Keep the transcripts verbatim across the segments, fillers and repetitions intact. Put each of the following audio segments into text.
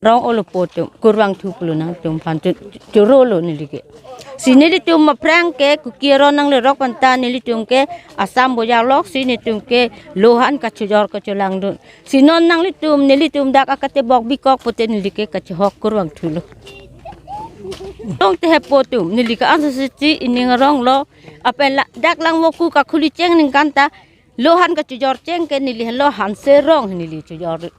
Rong olo po atum, kurvangthu pulo nangtumphan chu, choro lo neli ke. Si nelitum aphrang ke Kuki aron nanglerok penta nelitum ke Assam bojar lok si nelitum ke lohan kachojor kacholangdun. Si non nanglitum, nelitum dak akate bok bikok pute neli ke kachehok kurvangthu lo. Tong te he po atum, neli ke ansa si chi ining arong lo, apen la, dak Langvoku kakhuli cheng ningkan ta, lohan kachojor cheng ke neli lo hanse rong neli chojor.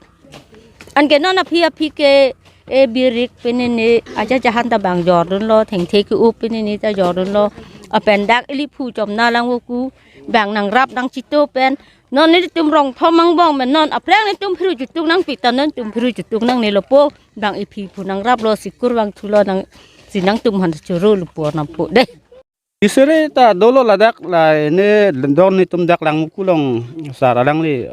Anke non aphi aphi ke e birik penene aja jahan ta bang jordun lo, thengthe ke-up penene ta jordun lo. Apen dak ili phu chomna Langvoku bang nangrap nangchito pen. Non nelitum rong thom angbong pen non aphrang nelitum phiru jutuk nangpi ta nontum phiru jutuk nangne lo po. Bang iphi phu nangrap lo si kurvangthu lo nang si nangtumphan choro lo po nang po de. Isere ta dolo ladak la ene don nelitum dak Langvoku along sar alangli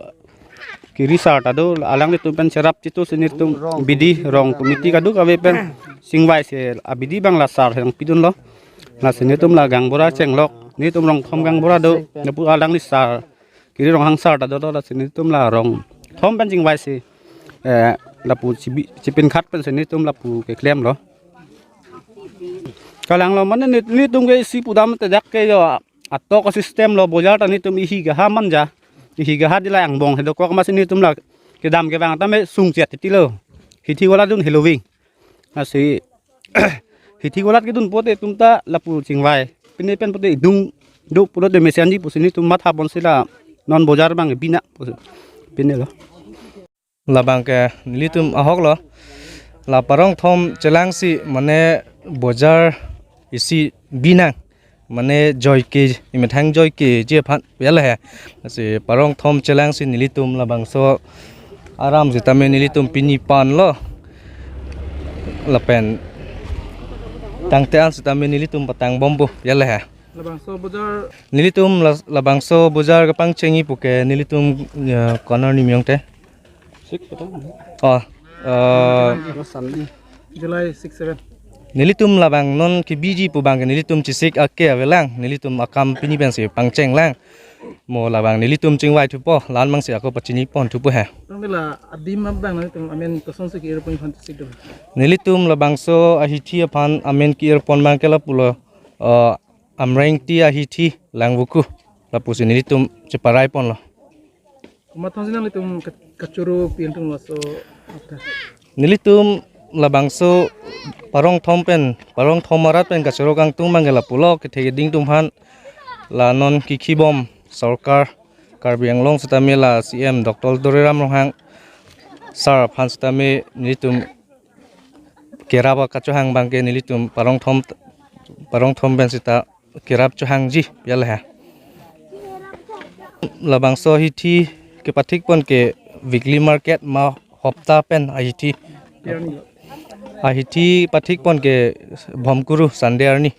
kiri sar ta do alanglitum pen cherap chito si nelitum bidi rong committee kadokave pen chingvai si abidi bang la sar hang pidun lo. Lasi nelitum la gaonbura chenglok nelitum rong thom gaonbura do lapu alangli sar kiri rong hang sar ta dolo lasi nelitum la rong thom pen chingvai si, eh, lapu chibi, chipinkhat pen si nelitum lapu keklem lo. Kalang lo mane neli, nelitum ke isi pudam te dak ke jo atok system lo bojar ta nelitum ihi gaha manja. Ihi gaha dila angbong he dokok masi nelitum la kedam kevang ta me sungchet titi lo. Hithi gola dun heloving. Lasi hithi golat kedun pote tum ta lapu chingvai. Pine pen pote idung do pulote mesianji pusi nelitum matha bon sila non bojar bang bina pusi. Pine lo. Labang ke nelitum ahok lo. La parong thom chelang si mane bojar isi binang. Mane joike, imethang joikeji aphan piala he. Si parong thom chelang si nelitum labangso aram sitame nelitum pini pan lo. Lapen tangte an sitame nelitum patang bombo piala he. Labangso bojar. Nelitum la-, labangso bojar kepangchengji puke nelitum, eh, konar nimyong te. Six, betul. Oh, eh, July six seven. Nelitum labang non kebiji pu bang ke nelitum chesik ake avelang, nelitum akam pini pensi pangcheng lang. Mo labang nelitum chingvai thupo, lan mang si ako pachini pon thupo he. Tang de la adim abang nelitum amen kosonsi ke-ir pon aphan chesik do. Nelitum labangso ahithi aphan amen ke-ir pon bang ke lapulo, eh, Amrengti ahithi Langvoku lapusi nelitum cheparai ponlo. Komat thom si nanglitum ka-, kachoro pi angtung laso apta? Nelitum labangso parong thom pen, parong thom arat pen kachoro kangtung bang ke lapulo kethe keding tum aphan la non kikhibom sorkar Karbi Anglong sitame la C M Doctor Tuliram Ronghang sar aphan sitame nelitum kerap kachohang bang ke nelitum parong thom, parong thom pen sita kerap chohangji piala he. Labangso ahithi kepathik pon ke weekly market ma hopta pen ahithi. Ahithi pathik pon ke Bhomkuru Sunday arni.